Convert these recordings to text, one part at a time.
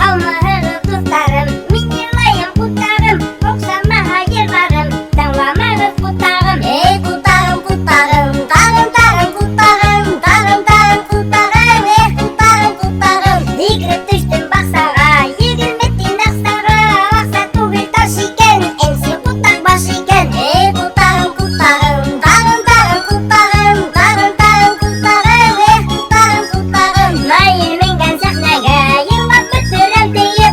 Һаумыһыгыҙ, дуҫтарым, мин йырлайым, кутағым, Оҡшамаһа йырҙарым, тыңламағыҙ кутағым. Эй, кутағым, кутағым, тағын, тағын, кутағым, тағын, тағын, кутағым, эх, кутағым, кутағым. Һикереп төштөм баҡсаға, 20 тин аҡсаға, аҡса түгел таш икән, MC кутаҡ баш икән. Эй, кутағым, кутағым, тағын, тағын, кутағым, тағын, тағын, кутағым, эх, кутағым, кутағым. Наил менгән сәхнәгә, йырлап бөтөрәм тиеп.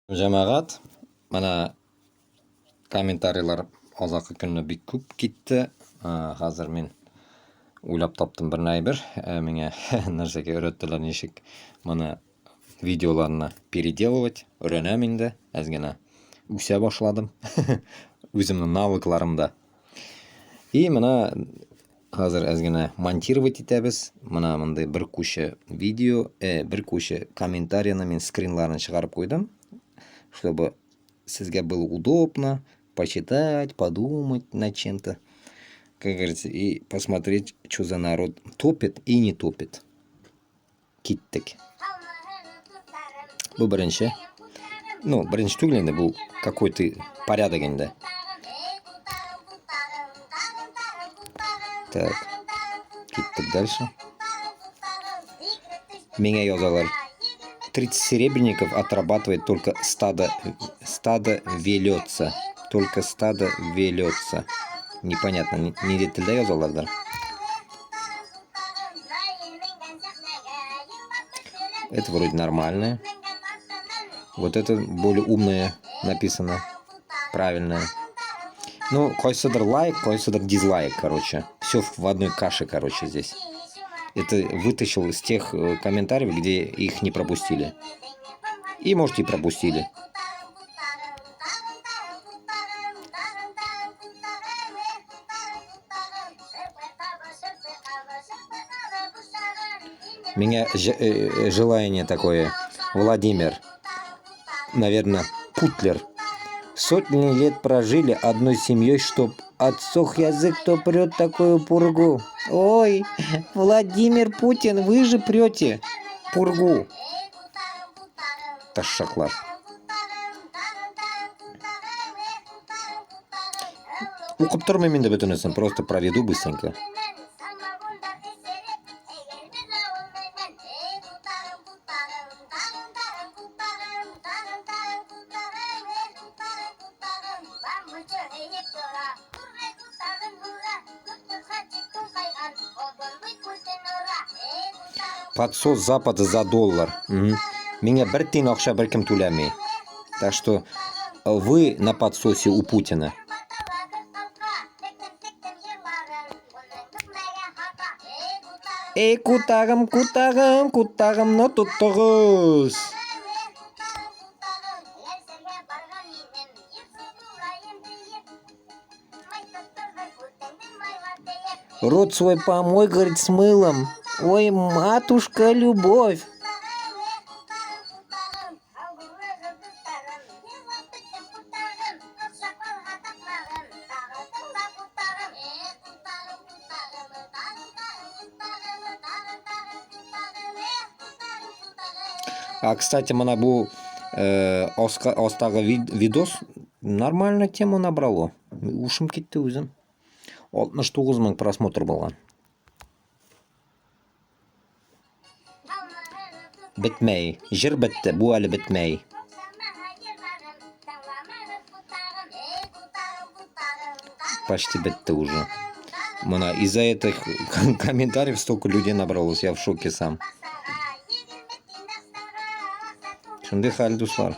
Җәмәгать, менә комментарийлар азакы көнне бик күп китте. Хәзер мин уйлап таптым бер әйбер. Миңа нәрсәгә өйрәттеләр, ничек моны видеоларны переделывать. Өйрәнәм инде, әз генә үсә башладым. Үземнең навыкларымда. И менә хәзер әз генә монтировать итәбез. Менә мондый бер куча видео, бер куча комментарийны мин скринларын чыгарып куйдым, чтобы сезгә было удобно почитать, подумать над чем-то, как говорится, и посмотреть, что за народ топит и не топит. Киттек. Бу беренче. Ну, беренче түгел инде, бу какой-то порядок инде. Так. Киттек дальше. Миңа язалар. 30 серебряников отрабатывает только стадо, стадо велется. Только стадо велется. Непонятно, нинди телдә язалардыр. Это вроде нормальное. Вот это более умное написано. Правильное. Ну, кайсыдыр лайк, кайсыдыр дизлайк, короче. Все в одной каше, короче, здесь. Это вытащил из тех комментариев, где их не пропустили. И, может, и пропустили. Меня желание такое, Владимир, наверное, Путлер. Сотни лет прожили одной семьей, чтоб отсох язык, то прет такую пургу. Ой, Владимир Путин, вы же прете пургу. Ташаклар. Укып тормыйм инде бөтенесен, просто проведу быстренько. Подсос Запада за доллар. Миңа бер тиен акча беркем түләми. Так что вы на подсосе у Путина. Эй, кутагым, кутагым, кутагымны тоттыгыз. Рот свой помой, говорит, с мылом. Ой, матушка, любовь. А, кстати, менә бу астагы видос нормально тему набрало. Ушым китте үзем. 69 мең просмотр булган. Бетмәй. Җыр бетте, бу әле бетмәй. Почти бетте уже. Менә из-за этих комментариев столько людей набралось, я в шоке сам. Шундый хәл, дуслар.